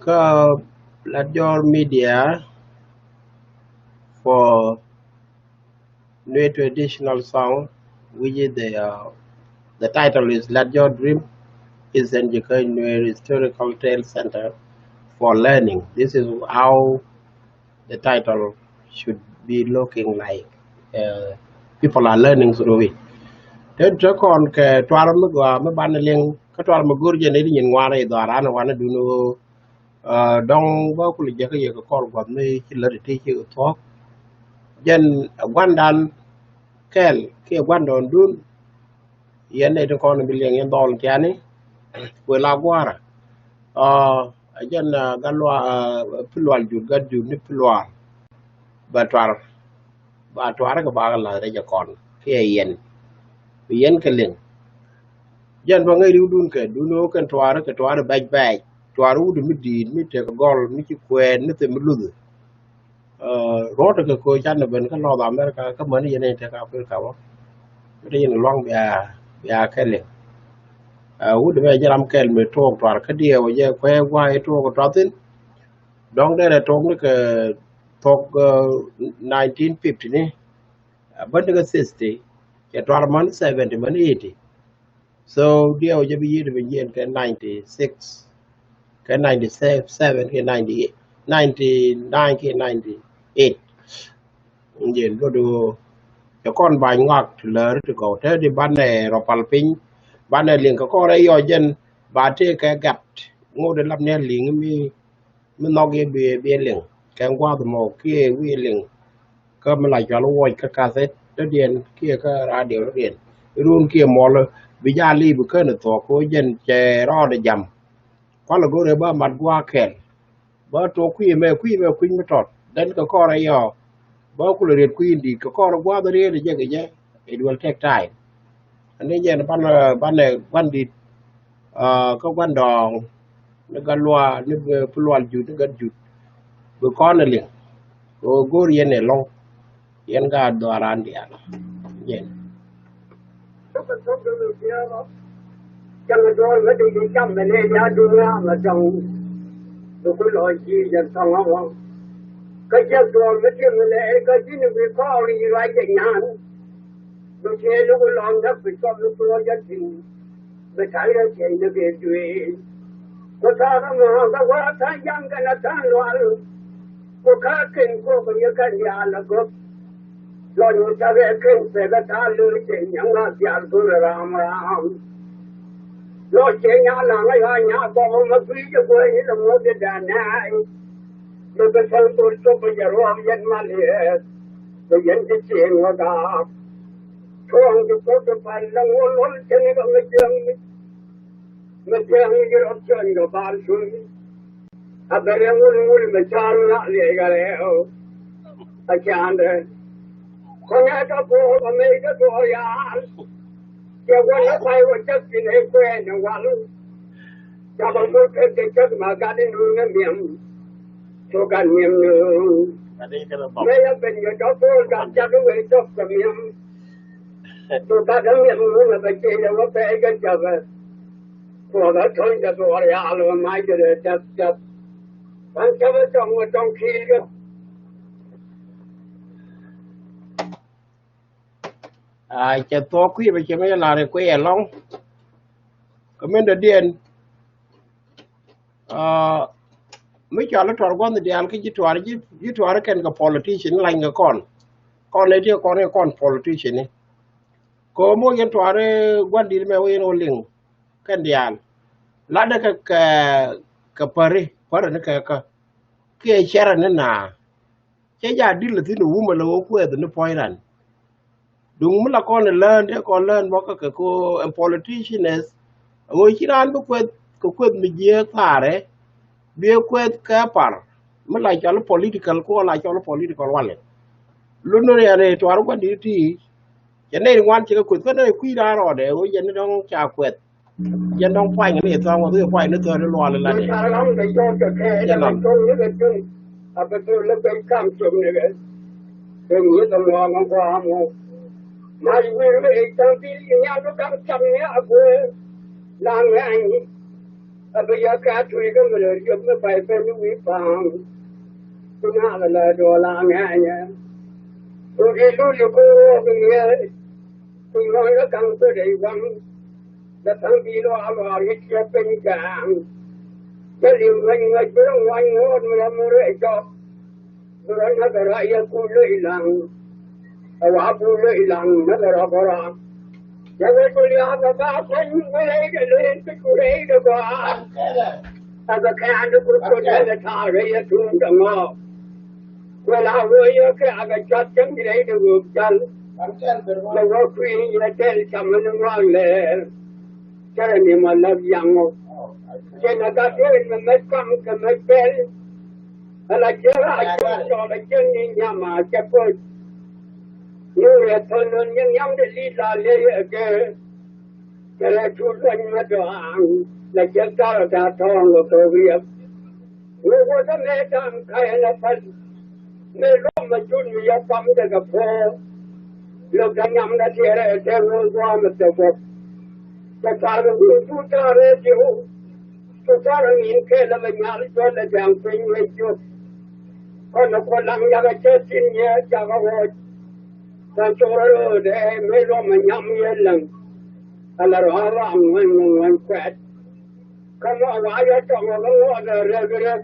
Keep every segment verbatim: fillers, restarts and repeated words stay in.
Kä Lat Jɔr Media for Nuer traditional song, which is the, uh, the title is Lat Jɔr Dream, is in Jikäny Nuer Historical Tale Center for Learning. This is how the title should be looking like. Uh, people are learning through it. Te te kɔn kɛ tuar mi gɔaa mi banɛ liŋ, kä tuar mi go̱r jɛ ni di nyin ŋuan i̱ dhɔaran wanɛ dun ɣöö Aa, dɔ̱ŋ bä kulɛ jäkä yɛ kɛ kɔr gua̱th mi ci lät ti ci kɛ thuɔ̱k. Jɛn ɛ gua̱ndan kɛl kiɛ gua̱ndɔɔŋdun. Yɛn nɛy ti kɔn bi liɛŋ yɛn dhɔl tiani kuɛ la gua̱a̱rä. Aa, ɛ jɛn, aa, gat luaal, aa, pi lual jur gat jur ni pi lual. Bɛ tuar, ba tuar kɛ ba kɛ la̱th rɛc ɛ kɔn kiɛ yɛn. Bi yɛn kɛ liŋ. Jɛn bä ŋäc riwdun kɛ dun ɣöö kɛn tuaari kɛ tuaari bɛc bɛc, tuaari wut mi di̱i̱t mi tek gɔl mi ci kuɛɛt mi thil mi luth. Aa, ruɔ̱t kɛ koc canɛ ben kä North America kä mäni yɛn in tek Africa wä. Mi te yɛn luaŋ bia, bia kɛl in. Aa, wut bɛ jɛ ram kɛl mi tuɔɔk tuar kä diɛɛw jɛ kuɛɛ gua̱a̱c tuɔɔk tuar thin. Dɔ̱ŋ derɛ tuɔɔk ni kɛ tuɔɔk, aa, nineteen fifty ni. Aa, bä ni kɛ sixty, cɛ tuar mäni seventy mäni eighty. So diɛw jɛ bi yiet bi jiɛn kɛ ninety six, kɛ ninety seven, kɛ ninety eight, ninety nine, kɛ ninety eight. Jiɛn luɔt ɣöö cɛ kɔn ba nyuak ti lääri ti gɔw te di banɛ rɔ pal piny, banɛ liŋ kɛ kɔn rɛ yɔ jɛn ba tëë kɛ gat ŋot di lap ni liŋ mi mi nhɔk yɛ bi, bi liŋ kɛ gua̱a̱th mɔ kiɛ wi̱i̱ liŋ. Kä mi la cual wuɔc kä kathɛ dɔ̱diɛn kiɛ kä radio dɔ̱diɛn, run kiɛ muɔl bi jaa li̱i̱ bi kän thuɔ̱k kɛ jɛn cɛ rɔɔdɛ jam. Kualɛ go̱rɛ bä mat gua̱a̱k kɛl. Bä tuɔɔk kui̱ mɛ, kui̱ mɛ kui̱ mi tɔt dɛn kɛ kɔrɛ yɔ. Bä kulɛ riet kui̱ in di̱i̱t kɛ kɔrɛ gua̱a̱th riet jɛ kɛ jɛ. It will take time. Ani jɛn banɛ, banɛ gua̱n di̱t, aa, kä gua̱n dɔɔŋ ni gat luaal ni bi lual jut ni gat jut. Bi kɔn ɛ liŋ kɛ ɣöö go̱o̱r yɛn ɛ lɔ̱ŋ. Yɛn gaat dhɔaaran diaal. Jɛn. Cäŋ duɔl mi ti ci cam mi lëë ya duŋ ŋa̱a̱ŋ a cäŋ. Bi ku lɔ ji̱ jɛ thɔŋ a ŋɔŋ. Kä cäŋ duɔl mi ti mi lëë kä ji̱n bi kɔɔr yi ruac jɛ nyan. Bi tiee luk lɔŋ däk bi cɔp luk tuɔɔk jɛ thi̱n. Bi ta̱l yɛ tiɛc ni kɛ duëël. Ku thaak ɛmɔ kä wä tha̱a̱ŋ ja̱ŋ kɛnɛ tha̱a̱ŋ lual. Ku ka̱a̱k kɛn kok yɛ kɛn diaal ɛ gɔ̱p. Lɔc mi cakɛ kɛn pek ɛ ta̱a̱ lo̱r cɛ nyaŋ a diaal go̱r ɛ ram ram. Lɔc cɛ nya laŋ ɛ yɔa nya kɔk ɛmɔ gui̱i̱c ɛ guäny ilɛ muɔth ɛ da̱a̱n nɛɛy. Bɛ bɛ thäl thol cop bɛ jɛ ruɔ̱ɔ̱k yɛn mal yɛɛth. Bɛ yɛn ti cieŋ wä gaak. Tuɔɔŋ ti puɔth ti pal la ŋuɔl luɔl cɛ ni kɛ mi jiäŋ mi. Mi jiäŋ mi ji̱ rɔt cɔny kɛ bal cuny. A bɛ rɛ ŋul ŋul mi ca̱r mi la liɛc kɛ rɛw. A ca̱ndɛ. Kɔn ɛ kä puɔl a mec kä tuɔɔk yaal. Cɛ wä ni pay wä cä thin ɛ kuɛɛn ɛ wal. Ca bä mut kɛ kɛ cäk ma gat in duun ni miɛm. Cu gat miɛm ni ɣöö mëë yɛ ben yɛ tɔ pool gat cak i̱ wee cɔp kɛ miɛm. Cu gat in miɛm ŋun ɛ bɛ ciey ɛ wä pɛɛc kɛ cäk ɛ. Kuɔth ɛ töny kɛ thuɔɔr yaal ɛ mac kɛ dee tɛth tɛth. Ban cäk ɛ cɔŋ ɛ cɔŋ ki̱i̱l kɛ. Aa, cɛ thuɔɔk kui̱ bɛ cɛ mi lar i̱ kui̱ ɛlɔ̱ŋ. Kɛ min dɔ̱diɛn, aa, mi cɔal i̱ tuar gua̱nh diaal kä ji̱ tuar, ji̱, ji̱ tuar kɛn kɛ politician la̱ny kɛ kɔn. Kɔn ɛ ti kɔn i̱ kɔn politician i̱. Kɛ moc yɛn tuar i̱ gua̱n di̱t mɛ wä yɛn wä liŋ kɛn diaal. Latdɛ kɛ, kɛ, kɛ päri, päri ni kɛ kä. Kiɛ cɛrɛ ni naa. Cɛ jaa dil la thin wumɛ la wä kuɛth ni puɔ̱ny ran. Duŋ mi la kɔn ɛ lään dee kɔn lään mɔ kä kɛ ko ɛn politician ɛ ɣöö ci raan bi kuɛth kɛ kuɛth mi jiääk thaarɛ. Bi ɛ kuɛth kɛ par mi la cɔl political ko la cɔl political walɛ. Lun ni rian ɛ tuar gua̱n di̱t ti cɛ nɛy ŋuan cɛ kɛ kuɛth kä nɛy kui̱ raan rɔɔdɛ ɣöö yɛn ni dɔ̱ŋ ca kuɛth. Jɛn dɔ̱ŋ puany ni thɔ̱ŋ wä, puany ni thɔ̱ŋ ni lual la ni. Jɛn dɔ̱ŋ. A bi yɛ kɛ tui kä mi lɛ riöp mi pay ben ni wi̱i̱ pa̱a̱m. Ku naath lɛ duɔl a ŋɛɛnyɛ. Ku di lul i̱ ku ruɔɔk i̱ ŋi̱eec. Ku nyuɔ̱ɔ̱ŋ lɛ ka̱ŋ kuet ɛ i̱ waŋ. Lɛ tha̱a̱ŋ di luaar luaar i̱ tiɛp piny kɛ̈ɛ̈ŋ. Cä li̱w ŋuäc ŋuäc bi rɔ ŋuany ŋo̱o̱t mi lɛ mi rɛy jɔk. Bi rɔ näk ɛ rɔy yɛ ku loc laŋ. Ɛ wa ku loc laŋ näk ɛ rɔ bä rɔ. Yɛ wec ku lia̱a̱ bɛ ba kuany ku rɛy dɛ leen pi ku rɛy dɛ gɔaa. Ɛ bɛ kɛ̈ɛ̈n di ku ku tɛn ɛ ta̱a̱ rɛy yɛ tuun dɛ ŋɔɔk. Ku la wee yɛ kɛ a bɛ cuath cäŋ di rɛy dɛ ɣöök jäl. Bɛ wä kui̱ yɛ tɛl camä ni ŋɔak lɛɛr. Cä rɛ ni ma läk yaŋ ɔ. Cɛ nɛ gat wee mɛ mɛt kɔaŋ kɛ mɛt pɛl. Ala jiɛk a jiɛk cɔl a jiɛk ni nyam a cɛ koc. Ni rɛ thon ni nyam de li̱t la ley ɛ gɛ. Kɛ rɛ tuut luɔny mɛ dɔ̱a̱ŋ la jiɛk tarɔ ta tɔ̱ɔ̱ŋ kɛ kɛ riɛk. Wee wä tä mɛ da̱ŋ kayɛ la pal. Mëë luɔm mɛ jut mi yɛ pam dɛ kɛ puɔ̱ɔ̱r. Lök dä nyam dä tiɛɛrɛ ɛ tɛr wä gua̱a̱m ɛ tɛ guɔ̱p. Kɛ thar kɛ wi̱i̱ jut ta̱a̱ rɛɛ diw. Kɛ thar ɛ ŋi̱i̱n kɛɛl ɛ bɛ nyal jɔl ɛ da̱ŋ piny wee jiök. Kɔn ɛ kuɔ laŋ yakɛ cɛ tin yɛ jakɛ ɣɔɔc. Kɔn cok rɔ röödɛ mëë luɔm ɛ nyam yɛ läŋ. Ɛ la rɔ ɣa̱a̱ ram ŋuäny ŋuäny kuɛt. Kä mɔ wa yɔ tɔŋ ɔ kä ŋuɔt ɛ rɛk rɛk.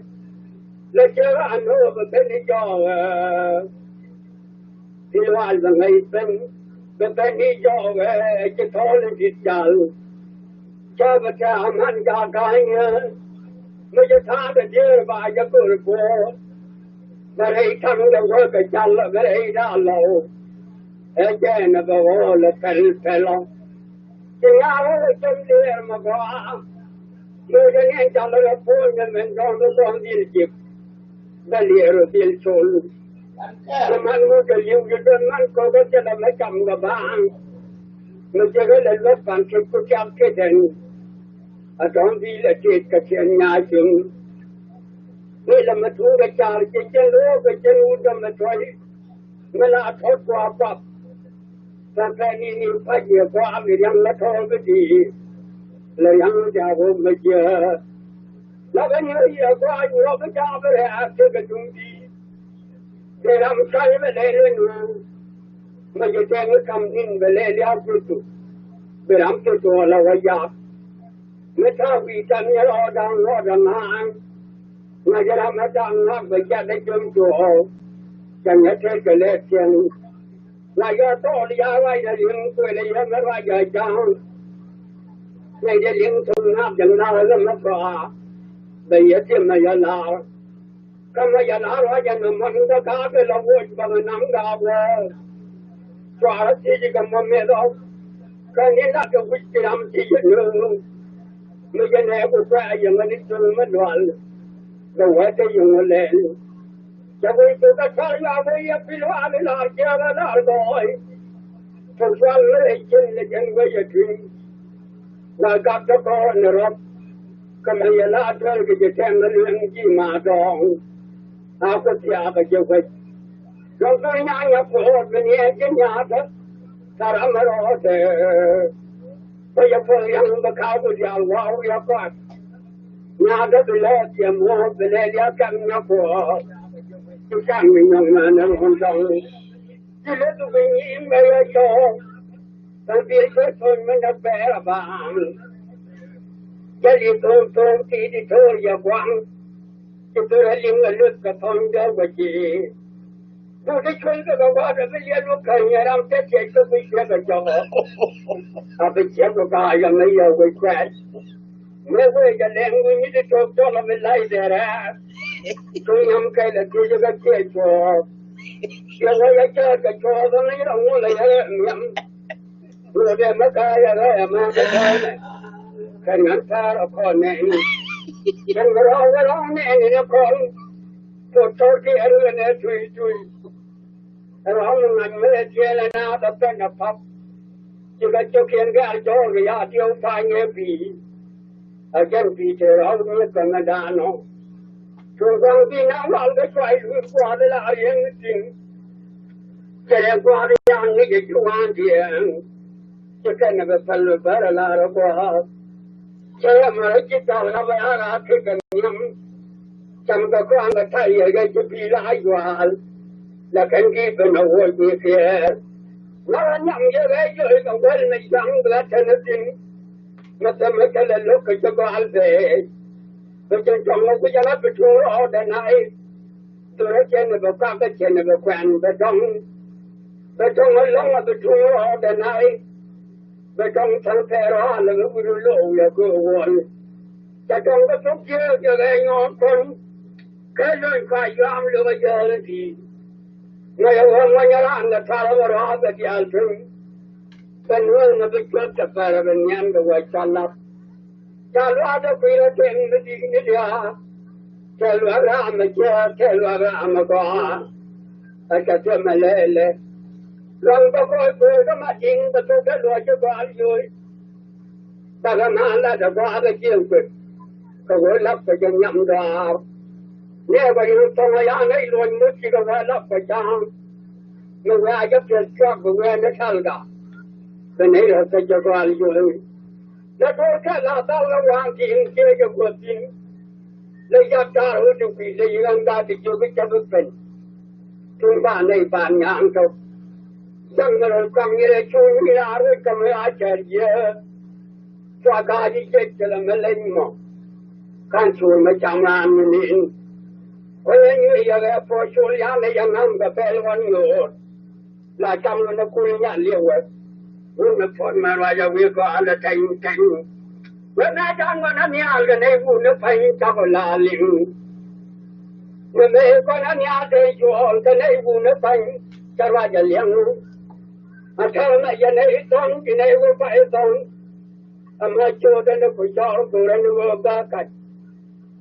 Lɛ cɛ ɣa̱a̱ no̱o̱ bɛ ben i̱ jɔɔk ɛ. Pil wal bɛ ŋäc ben bɛ ben i̱ jɔɔk ɛ ci thɔɔl in dit jal. Cä bɛ tɛ aman jaak ga̱a̱ny ɛ. Mi ci ta̱a̱ bɛ diëër ba jɛ go̱r go̱o̱r. Bɛ rɛy ta̱ŋ lɛ wä kɛ jal bɛ rɛy da̱a̱ lɔw. Ɛ jɛɛn ɛ bɛ ɣɔɔl ɛ pɛl pɛl ɔ. Ci ya̱a̱ wä cäŋ liɛɛr mɛ gɔaa. Mëë jɛ ni ɛn cal rɛ puɔ̱ny mɛ mɛn dɔ̱ŋ mi gɔ̱ŋ dhil ji̱k. Bɛ liɛɛr ɔ dhil col. Mɛ man ŋut ɛ li̱w ji̱ duel man ko̱k ɛ thilɛ mɛ cam kɛ baaŋ. Mɛ jɛ kɛ lɛ luäk pan ket ku tiak ket ɛn. Ɛ dɔ̱ŋ dhil ɛ tet kɛ tiɛn nya̱a̱ cieŋ. Mëë lɛ mɛ tuŋ kɛ car cɛ cɛn lo̱o̱k kɛ cɛn wut dɔ̱mɛ tuɔ̱c. Mi la tɔt kua pap. Tɛn pɛn ni ni pac yɛ kua mi riaŋ la tɔt bi di. La riaŋ mi ca wok mi jiɛ. La bɛ nyɛ yɛ kua nyuɔk bi ca bi rɛ a kɛ kɛ duŋ di. Bi ram ca yɛ bɛ lɛ lɛ nu. Mi jɛ tɛŋ kam nin bɛ lɛ liaak bi tu. Bi ram ti tuɔ la wä yaak. Mi ta̱a̱ wi̱i̱ ta̱a̱ mi rɔɔdan rɔɔdan ŋa̱a̱ŋ. Ŋa̱c ram mi ta̱a̱ ŋa̱k bɛ jat dee jom tuɔɔk. Cɛ ŋäc tëëkɛ lɛɛt cieŋ. Ŋa̱c yɛ thɔɔl ya ruacdɛ li̱ŋ kuël yɛ mi ruacdɛ ja̱a̱ŋ. Ŋäcdɛ li̱ŋ thok ŋa̱k jɛ ŋa̱k lä mi kɔaa. Bɛ yɛ ti̱em mɛ yɛ la̱r. Kä mɛ yɛ la ruac ɛn ɛmɔ ni kä ka̱a̱k kɛ la woc bä mɛ naŋ daa wee. Cuarä thiec kɛ mɔ meth ɔ. Kä ni la kɛ wi̱c ti ram ti yɛ nööŋ. Mi yɛ nɛ ku kuɛ yɛ ŋä ni töŋ mi lual. Kɛ wee te yɛ ŋɔ lɛl. Cɛ wi̱c kɛ kɛ cual yua wee yɛ pil waal i̱ laar jiɛɛk ɛ laar gɔɔy. Kɛ cual mi rɛy cin lɛ jɛn wee yɛ tui̱. Wa gak kä kɔn ni rɔp. Kä mɛ yɛ la duel kɛ jɛ tɛm mɛ lueŋ ji̱ ma dɔɔŋ. A ku thiaak kɛ jɛ wec. Dɔ̱ŋ kä nyaanya kuɔɔt bi niɛɛn ji̱ nyaatkä. Thar amɛ rɔɔdɛ. Bä yɛ puɔl yaŋ bä kaak ku diaal waw yɛ kɔat. Nyaatkä bi lɛɛk yɛ muɔɔk bi lɛɛk yɛ kɛm nyɛ kuɔɔt. Ti can mi nyɔk mɛ ni ruɔ̱n dɔŋ. Ti lɛ thuk i̱ nyiim bɛ yɛ cɔɔk. Bɛ dhil cɛ tho̱o̱ny mi näk bɛɛr a baaŋ. Jɛ li tho̱o̱ŋ tho̱o̱ŋ ti di to̱o̱r yɛ gua̱a̱ŋ. Ti thor a liŋ a luth kɛ tho̱o̱ny dee wä ji̱. Duk di cuël kɛ kɛ gua̱a̱k kɛ bi liɛl wä käny yɛ ram cɛ tiɛc kä bi cuɛ kɛ jɔk. A bi ciɛ kɛ ga̱a̱c a mi yɛ wec kuɛt. Mëë wëë jɛ lɛŋ wi̱i̱ mi ti tok cɔl a mi lac dee rɛɛk. Cu nyam kɛl a thiec kä kiɛ cuɔɔk. Ciɛ wä yɛ cäät kɛ cuɔɔk a ŋäc rɔ ŋul a yɛ rɛm nhiam. Wëë dee mi ka̱a̱c a rɛɛ a mɛ kɛ tɔ̱ɔ̱nɛ. Kɛ ŋa̱n ta̱a̱r a kɔn nɛɛni. Kɛn mi rɔɔk wä rɔɔk nɛɛni ni kɔn. Cu tɔ̱r ti a rɛɛ nɛ tui tui. Rɔ̱ŋ ŋa̱c mëë tiɛɛl ɛn a bɛ pɛn a pap. Ci kɛ cio̱kiɛn kɛ a jɔɔk ya diɛw pa̱ny ɛ bi̱i̱. A jɛn bi̱i̱ te rɔ̱ŋ mi̱eth kɛ mɛ da̱a̱n ɔ. Cuŋ kɔŋ bi̱i̱ naŋ wal kɛ cuay luth kuath la riɛŋ thi̱n. Cɛ rɛ kuath ya̱a̱ŋ ni jɛ ci wa̱a̱n diɛɛŋ. Ci kɛn ɛ bɛ päl bɛ bär a la rɔ kuath. Cɛ yɛ mɛ rɔ ji̱ thal ŋa bɛ a ɣaak kɛ kɛ nhiam. Cam kɛ kɔaŋ kɛ ta̱y yɛ kɛ ji̱ pi̱i̱ la a yuaal. Lɛ kɛn ki ben a wuɔc ni kɛ. Ŋa la nhiam yɛ kɛ yɔc kɛ wäl mi yaŋ bɛ a tɛn a thi̱n. Mɛ thɛmɛ kɛ lɛ lo̱k kɛ ji̱ gɔal bɛ. Bɛ jɛ jɔŋ a wi̱c a la bi tuŋ rɔɔdɛ na i̱. Thurɛ cɛn bɛ kuak kɛ cɛn bɛ kuɛn bɛ dɔŋ. Bɛ dɔŋ a lɔŋ a bɛ tuŋ rɔɔdɛ na i̱. Bɛ dɔŋ thäl pɛɛr ɔ alɛ bɛ wi̱r lo̱o̱ yɛ kɛ wuɔl. Cɛ dɔŋ bɛ thok jiääk yɛ kɛ nyɔɔt kɔn. Kɛ lony kua yuam lo̱k a jääl i̱ di̱i̱t. Ŋäc a wä ŋuɔ̱ny a raan kɛ thal bɛ rɔɔk bɛ diaal piny. Bɛ nuɔ̱ɔ̱ŋ a bi cuɔth cɛ pɛr a bɛ nian kɛ wä ca lap. Ca luaak dee kui̱ rɔ tëŋ mi di̱i̱t ni diaal. Tɛl wä ram mi jiääk tɛl wä ram mi gɔaa. Ɛ cɛ thiäm mi lɛɛlɛ. Luaŋ bä kɔc kuëë kä ma ti̱ŋ bä thok kɛ luɔc ci gɔal yoc. Bä kɛ ma lat ɛ gɔaa kɛ jiëŋ kuëth. Kɛ ɣöö lap kɛ jɛ nhiam dɔaar. Nɛɛkɔ yɛn thɔŋ ɛ ya nɛy luɔc muth cikɛ wä lap kɛ ca̱a̱ŋ. Mi wɛ̈ɛ̈ jɛ piɛth cuak bi wɛ̈ɛ̈ ni talga. Bi nɛy rɔ kɛ jɛ gɔal yoc. Lɛ duɔ̱ɔ̱r kɛ la dhal lɛ waŋ ti̱i̱n kiɛ jɛ guɔ̱th thi̱n. Lɛ yap taar ɣöö ti kui̱ lɛ yi̱ ɣän gaat ti jiök i̱ cä bi pɛn. Tuŋ ba nɛy ba nyaaŋ tɔ̱. Cäŋ mi rɔl kɔaŋ yɛn ɛ cuŋ mi raar wec kɛ mi a cäär jiääk. Cua gaat i̱ jiec kɛ lɛ mi leny mɔ. Ka̱n cuur mi cam raan mi ni̱n. Ɣöö yɛn nyuec yɛ ɣɛɛ puɔ̱ɔ̱c col yan ɛ yɛ ŋa̱m kɛ pɛl ɣɔn ŋoot. La cam ni kul nya liwɛ. Wun ni puɔt mɛ ruac a wi̱i̱ gɔaa lɛ tɛny tɛny. Wek na ja̱a̱n ŋɔn a nhial kɛ nɛy wun ni pa̱ny cakɔ la liŋ. Ni mëë kɔn a nhial tëë cuɔɔl kɛ nɛy wun ni pa̱ny cɛ ruac a liɛŋ. A tɛl mɛ yɛ nɛy thɔ̱ŋ ti nɛy wä pa̱y thɔ̱ŋ. Ama cio̱o̱kɛ ni ku cɔɔr go̱rä ni wä bä kac.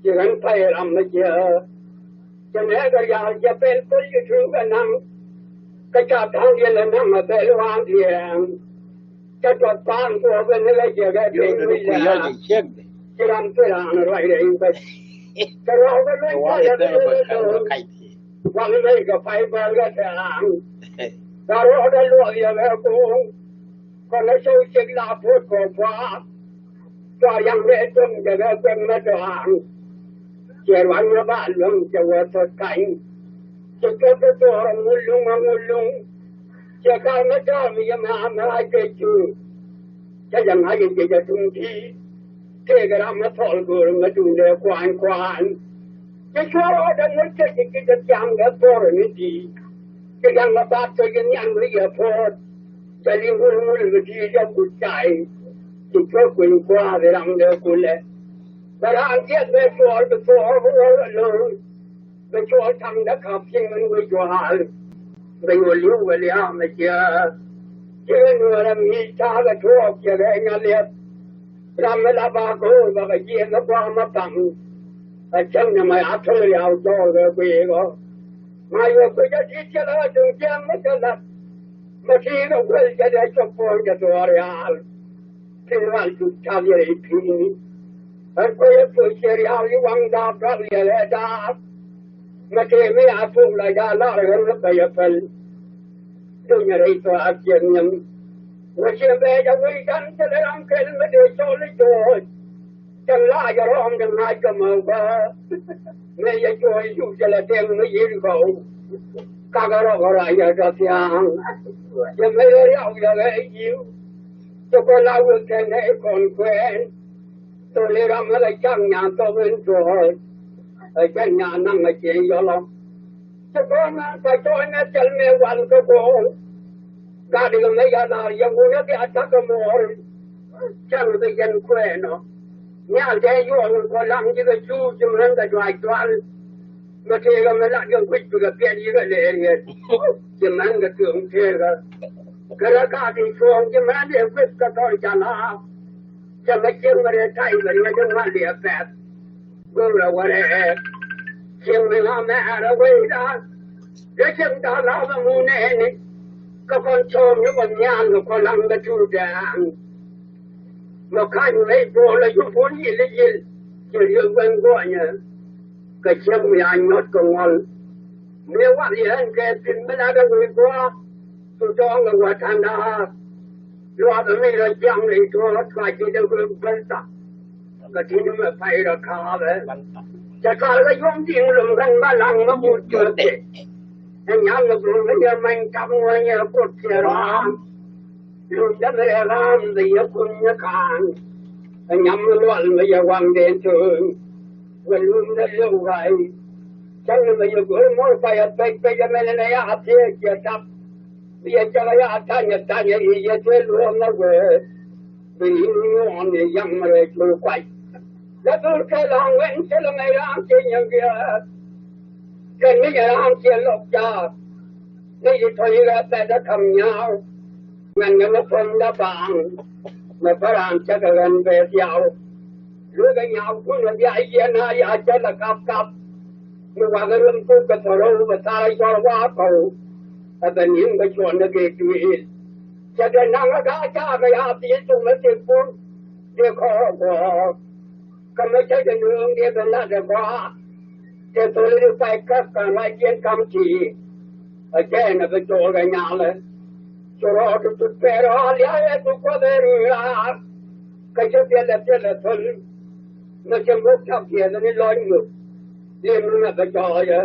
Ci ɣän pay ram mi jiääk. Cɛ nɛɛkɛ riaal jɛ pɛl päl ci tuŋ kɛ naŋ. Kä ca tha̱a̱ŋdiɛn lɛ naŋ a pɛl waandiɛn. Cɛ tuɔth paan kuɔɔkɛ ni kɛ jiɛkɛ piny mi lɛ̈ɛ̈. Ci ram thil raan ruac rɛy bäc. Kɛ rɔɔkɛ luny kɔn lɛ bä lɛ lo̱o̱. Waŋ nɛy kɛ pay bäl kɛ tɛ̈ɛ̈ŋ. Ka rɔɔdɛ luɔth yɛ kɛ ko̱o̱ŋ. Kɔn ɛ cɔw ciek la puɔt kɔ kua̱a̱. Cua riaŋ dee tuɔ̱ŋ jɛ kɛ kuɛŋ mä dɔ̱a̱ŋ. Ciɛ ruac mä ba luäŋ cɛ wä thɔt kany. Cɛ cuɔt bä thuɔɔr aŋu luŋ aŋu luŋ. Cɛ kar mä tɔɔm yɛ ma ma jɛ cu. Cä jɛ ŋa̱c jɛ jɛ tuŋ ti. Tëëkɛ ram mä thɔɔl go̱o̱r mä duundɛ kuany kuany. Cɛ cuɔr ɣɔɔdɛ ŋuɔ̱t cɛ jɛ ji̱ jɛ thiaŋ kɛ puɔ̱r ni ti. Cɛ riaŋ mä ba thɔc jɛ nhian wä yɛ puɔ̱r. Cɛ liŋ wul wul mi di̱i̱t jɛ kut cay. Ci cuɔ̱k kueny kua̱a̱th i ram dee kulɛ. Bɛ raan jiɛth bɛ cuɔɔl bi thuɔɔk bi wä lo̱o̱ŋ. Bɛ cuɔɔl taŋdä ka̱p cieŋ min wec juaal. Bɛ yuɔl li̱w bɛ lia̱a̱ mɛ ciɛɛr. Cikɛ nuäärä mi̱i̱c ta̱a̱ bɛ tuɔɔk ciɛ bɛ nya liɛth. Ram mi la ba go̱o̱r bɛ kɛ jiɛth bä gua̱a̱ mä pam. Ɛ cäŋ ni mɛ a thol riaw jɔɔl bɛ guiik ɔ. Ma yuɔ kui̱c a di̱t cɛ la duŋ jiɛm mi cɛ la̱t. Mɛ ti̱i̱ kɛ guel jɛ dee cop puɔ̱ny jɛ tuɔɔk riaal. Ti rual cu cath yɛ rɛy pi̱i̱ni. Ɣän kuecä puɔ̱c ciɛ riaal i̱ waŋ daap dual yɛ rɛɛ daap. Mɛ tëë mi a thok la jaal lar ɣän ɣä bɛ yɛ päl. Dunyɛ rɛy thɔɔk a ciɛ nhiam. Wä ciɛ bɛɛc a wec dan thilɛ ram kɛl mi dee cɔl i̱ jɔɔc. Cäŋ la jɛ rɔɔm jɛ ŋa̱c kɛ mɛ wä. Mëë yɛ cuɔ̱ɔ̱c yuk jɛ lɛ tɛŋ mi yi̱n kɔw. Kakɛ rɔk ɔ ra yɛ dɔ thia̱a̱ŋ. Yɛ mëë yɛ riaw yɛ ɣɛ yiw. Cɛ kɔn la wek tɛn ɛ kɔn kuɛɛn. Thol i̱ ram ɛ lɛ cak nyan thɔp in tuɔɔc. Ɛ cak nyan naŋ ɛ cieŋ yɔlɔ. Cɛ kɔn na kua cɔɔc na thil mëë wal kä go̱o̱ŋ. Gat i̱ kɛ mɛ ya lar yɛ wun ɛ kɛ a tak kɛ muɔɔr. Cäŋ kɛ yɛn kuɛɛn ɔ. Nhial tɛ yuɔɔk in kɔ laŋ ji̱ kɛ cuuc ji̱ män kɛ juac dual. Mɛ tëëkɛ mɛ lat kɛ guic bikɛ piɛt yikɛ lëër yɛn. Ji̱ män kɛ tuɔ̱ŋ tëëkɛ. Kɛ rɛ gat in cuɔ̱ɔ̱ŋ ji̱ män dee guic kɛ thɔl ca la̱a̱. Cɛ mɛ cieŋ mɛ rɛɛ tay mɛ riɛk in ŋuan liɛ pɛth. Go̱o̱rɛ wärɛ cieŋ mi la mɛ̈ɛ̈r ɛ wecda. Rɛ cieŋ da̱a̱ la bɛ ŋu nɛɛni. Kä kɔn cɔɔm ni kɔn nhial kɛ kɔn laŋ bɛ tuut dɛɛŋ. Mɛ ka̱ny mɛ i̱ buɔl ɛ cu puɔ̱n yil i̱ yil. Ci riek wɛn guɔnyɛ. Kɛ cieŋ mi a nyɔt kɛ ŋɔl. Mëë wal yɛ ɛn kɛ thi̱n mi la dee wec gua̱a̱. Cu tɔɔŋ kɛ wä ta̱nda. Luath mi rɔ jiaŋ rɛy tuɔɔk kä ci dee wek bäl tha̱a̱ŋ. Bɛ ti ni mɛ pay rɔ kaabɛ. Cɛ kal kɛ yuɔm ti ŋulum kɛn ba laŋ mɛ mut cɛ kɛ. Ɛ nyam mɛ bur mɛ nyɛ many kap ŋuɔ nyɛ kut cɛ rɔam. Lum dämɛ rɛ ram bɛ yɛ kun nyɛ kaan. Ɛ nyam mɛ lual mɛ yɛ waŋ den tööny. Wɛ lum dä lëw ray. Cäŋ mɛ yɛ go̱o̱r muɔr pay ɛ pɛc pɛc ɛ mɛnɛ nɛ ya a thiee ciɛ tap. Bi yɛ cäŋ ɛ ya a tanyɛ tanyɛ i̱ yɛ thuee luɔ̱ɔ̱ŋ ɛ wee. Bi yin nyuɔɔn ni yaŋ rɛy cuɔl kuay. La dhur kɛ lɔ̱ŋ wɛn cɛ lɛ mɛ ram cɛ nyɛ wiɛɛr. Kɛ ni yɛ ram cɛ lɔk jaak. Ni yi tɔ̱ yi rɛ pɛt ɛ kam nyaaw. Mɛn ni mɛ pom la baaŋ. Mɛ bä ram cɛ kɛ ɣän bɛ thiaw. Luekɛ nyaaw kun ɛ bia yiɛn a ya cɛ lɛ kap kap. Mi wakɛ rim kuk kɛ thɔrɔw bɛ thar a yuɔr wa kɔw. Ɛ bɛ ni̱n bɛ cuɔn ni kɛ duëël. Cɛ dee naŋ ɛ ga̱a̱c caakɛ ya dhil thok mi thil pur. Dee kɔɔr gɔɔr. Kä mi cä jɛ nööŋ dee ben lat ɛ gɔaa. Tëë thol i̱ pay käk kɛ ruacdiɛn ka̱m ti̱i̱. Ɛ jɛɛn ɛ bi cool kɛ nyalɛ. Cu rɔɔk ti tut pɛɛr ɣɔ̱ɔ̱l ya̱ ɛ thuk kuɔth ɛ rööraar. Kä cä piɛl ɛ piɛl ɛ thol. Mi cä muk cak piɛth ni lɔny muk. Li̱em mi mɛ bɛ cɔɔcɛ.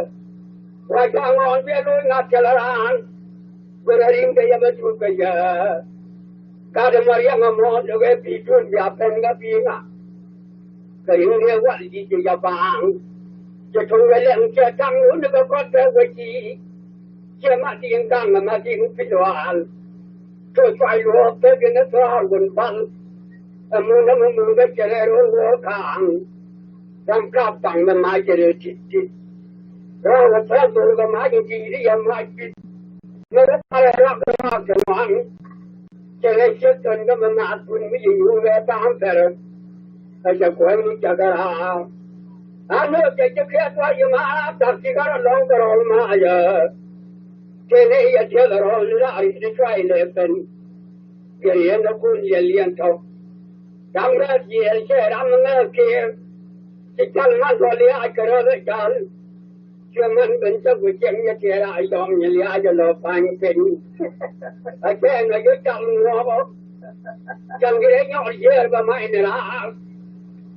Ruac da̱ŋ ɣɔɔn biɛ lo̱c ŋa̱t kɛ lɛ raan. Guer a ri̱ŋ kɛ yɛ bɛ tuut kɛ yɛ. Gat ɛmɔ riɛŋ ɛmɔ lo̱k ɛ pi̱i̱ duun bia pɛn kä pi̱i̱ ŋa. Kɛ ri̱ŋ riɛ wal ji̱ ji̱ jɛ baaŋ. Cɛ to̱ŋ wɛ lɛŋ cɛ taŋ wun ni kɛ kɔt kɛ wec ji̱. Cɛ ma di̱i̱ŋ gaŋ ɛ ma di̱i̱ŋ pi̱ luaal. Cɛ cuay luɔɔk pek in ɛ thɔɔr wun bal. Ɛ mun ɛ mi mun kɛ cɛ rɛr wun luɔɔk kaaŋ. Ram kap baŋ mɛ mac kɛ rɛ tit tit. Ram wä thɛl thol kɛ mac in di̱i̱t i̱ yɛ mac tit. Mɛ rɛ parɛ rak kɛ rak kɛ ŋɔaŋ. Cɛ rɛ ciek tɔn kɛ mɛ mac kun mi ci nyuur rɛ baŋ pɛrɛ. Ɛ cɛ kuäär mi cakɛ raa. A nööth cɛ ci kiɛ tuac yɛ ma rak tak ci kärɛ lɔ̱ŋ kɛ rɔl mac ɛ. Tëë ni yɛ tiɛth ɛ rɔl ni rak ri ti cuay lɛ pɛn. Yɛ riɛn ɛ kun yɛ liɛn tɔ̱. Ram ŋäth yiëël cɛ ram ŋäth kiɛ. Ci cal man tɔ liaac kɛ röth ɛ cal. Cuɛ man ben cä guic cɛŋ yɛ tiɛɛr a yɔm nyɛ liaac ɛ lɔ pa̱ny peny. Ɛ cɛ nɔ yɛ cal ŋuɔɔk ɔ. Cäŋ kɛ rɛ nyɔɔl yiëër bɛ mac ni raar.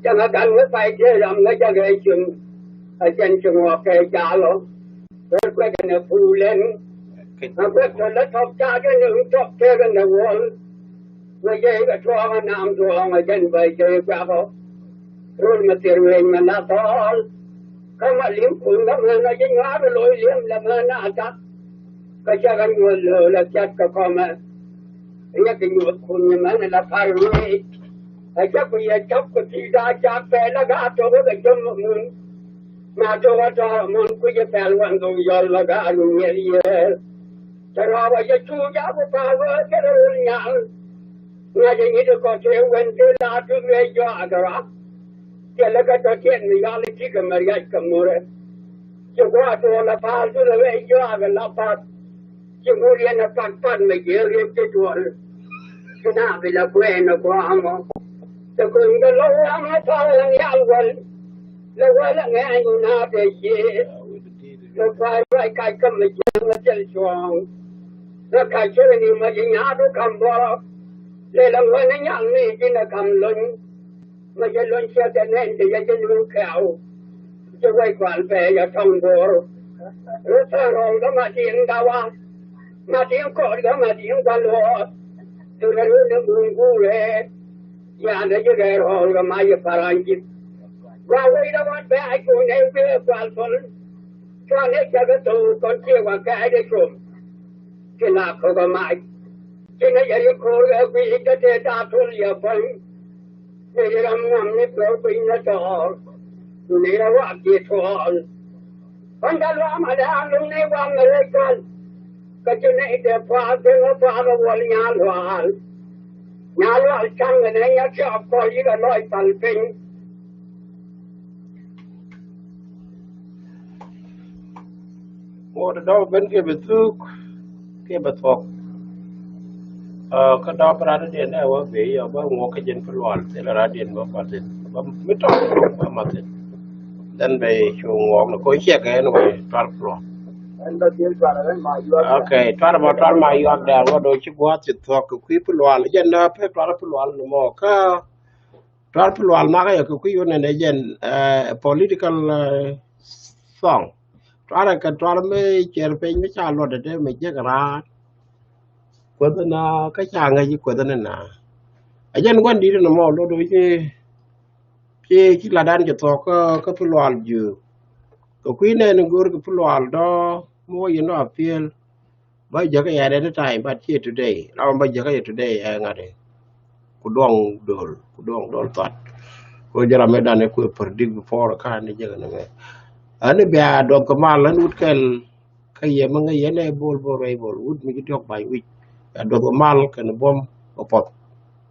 Cäŋ ɛ gal wä pay tiɛɛr ram ŋäc jak ɛ cieŋ. Ɛ cɛn ci ŋuɔɔk kɛ cal ɔ. Wä kuɛk ɛn ɛ puul ɛn. Ɛ kuɛk tɔ lä tɔk caak ɛn ɛ tɔk kɛk ɛn ɛ wuɔl. Wä jɛ ikɛ tuɔɔk ɛ naam tuɔɔŋ ɛ jɛn bä jɛ ikuɛk ɔ. Rol mɛ thir wec mɛ la thɔɔl. Kä mɛ li̱m kun kä mɛ nɔ ji̱ nyuaar loc li̱em lɛ mɛ na tak. Kä cä kɛ nyuɔth lo̱o̱l ɛ thiat kɛ kɔmɛ. Riɛk kɛ nyuɔth kun nyɛ mɛn ɛ la par wec. Ɛ cä ku yɛ cɔp kɛ thi̱i̱ da̱a̱ cak pɛl ɛ ga̱a̱ tok ɛ kɛ cöm ɛ mun. Na tok ɛ tɔ̱ ɛ mun kui̱c ɛ pɛl wan dhok yɔl ɛ ga̱a̱ lu ŋiɛl yɛɛl. Tɛ rɔɔk ɛ jɛ cuuc a ku pa̱a̱l wee kɛl röl nyal. Ŋa̱c ɛ nyit ɛ kɔt tëë wen tëë la tuth wee jɔak ɛ rɔa. Tiɛl ɛ kɛ tɔ tiɛt mi yɔal ɛ ti̱kɛ mɛ riac kɛ murɛ. Ci gua̱a̱ tuɔɔl ɛ pa̱a̱l tuth ɛ wee jɔak ɛ la pa̱th. Ci ŋut yɛn ɛ pat pat mɛ jiëëk riet ci tuɔɔl. Ci na bi la kuɛɛn ɛ gua̱a̱ mɔ. Kɛ kuny kɛ lo̱w ram ɛ pa̱a̱l ɛ nhial wäl. Lɛ wäl ɛ ŋɛɛny wun a tɛ yiëë. Lɛ pa̱a̱l ruac kac kä mɛ jiäŋ ɛ thil cuɔ̱ɔ̱ŋ. Lɛ kac cä rɛ ni mɛ ji̱ nyaat wä ka̱m bɔrɔ. Lɛ lɛ ŋuɛn ɛ nyaŋ ni ji̱n ɛ ka̱m lony. Mɛ jɛ lony ciɛ kɛ nɛn kɛ yɛ jɛ luŋ kɛɛw. Jɛ wec kual pɛɛ yɛ tɔŋ bo̱o̱r. Rut thäär rɔɔl kä Matiŋ dawa. Matiŋ kɔɔr kä Matiŋ kual luɔɔr. Thurɛ rut ni muŋ guurɛ. Yandɛ ji̱ gɛɛr ɣɔl kɛ mac yɛ Paraŋ ji̱. Gua wec rɛ ɣɔn bɛ a cuɔ̱ŋ nɛ wiee kual thol. Cuɔ̱ŋ nɛ cɛ kɛ thok kɔn ciek wa kɛ a jɛ cuɔ̱ŋ. Ci la kɔk ɛ mac. Ci nɛ yɛ ri ko̱o̱r kɛ guic kɛ tëë da̱a̱ thol yɛ päny. Nɛ yɛ ram ŋuam ni pɛw piny nɛ tɔɔl. Cu nɛ yɛ ram wak ji̱ tuɔɔl. Kɔn ca luaam a lɛ a lum ni wal mɛ rɛy kal. Kä ci nɛy tɛ puath ben wä puath ɛ wuɔl nyaal luaal. Nyaal luaal ca̱ŋ kɛ nɛ nya tiɔp kɔl yikɛ lɔc pal piny. Ŋot dɔ̱k ben kiɛ bi thuk kiɛ bi thuɔk. Kä dɔ̱k bi rat diɛn dee wä bi yɔ bä ŋuɔk kä jɛn pi lual thil rat diɛn bä path thin bä mi tɔk bä math thin. Then bɛ cu ŋuɔk ni ko ciɛ kɛ ni wä tuar pi lual. Okay, tuar bä tuar ma yuak dɛɛr wä do ci gua̱a̱th ci thuɔk kɛ kui̱ pi lual jɛn dee pi tuar pi lual ni mɔ kä Tuar pi lual makä yɛ kɛ kui̱ wun ɛn ɛ jɛn political song. Tuar ɛ kɛ tuar mi ciɛr piny mi ca luɔt ɛ te mi jek raar. Kueth na kä ca ŋäc i̱ kueth ni na. Ɛ jɛn gua̱n di̱t ni mɔ luɔt wä ci ci ci ladan ci thuɔk kä kä pi lual jiök. Kɛ kui̱ nɛn in go̱o̱r kɛ pi lual dɔ mi wä yɛn dɔ a piɛl. Ba jäkä yɛ any time, but ci today. Ram ba jäkä yɛ today ɛ ŋa̱t ɛ. Ku duɔŋ dol, ku duɔŋ dol thuat. Ku jɛ ram mi dan ɛ kuɛ predict before ka ni jäkä ni mɛ. Ani bia duɔk kɛ mal ani wut kɛl kä yɛ mi ŋäc yɛn ɛ bol bol rɛy bol wut mi ci diɔk ba̱ny wi̱c. Bia duɔk kɛ mal kɛn buɔm kɛ puɔth.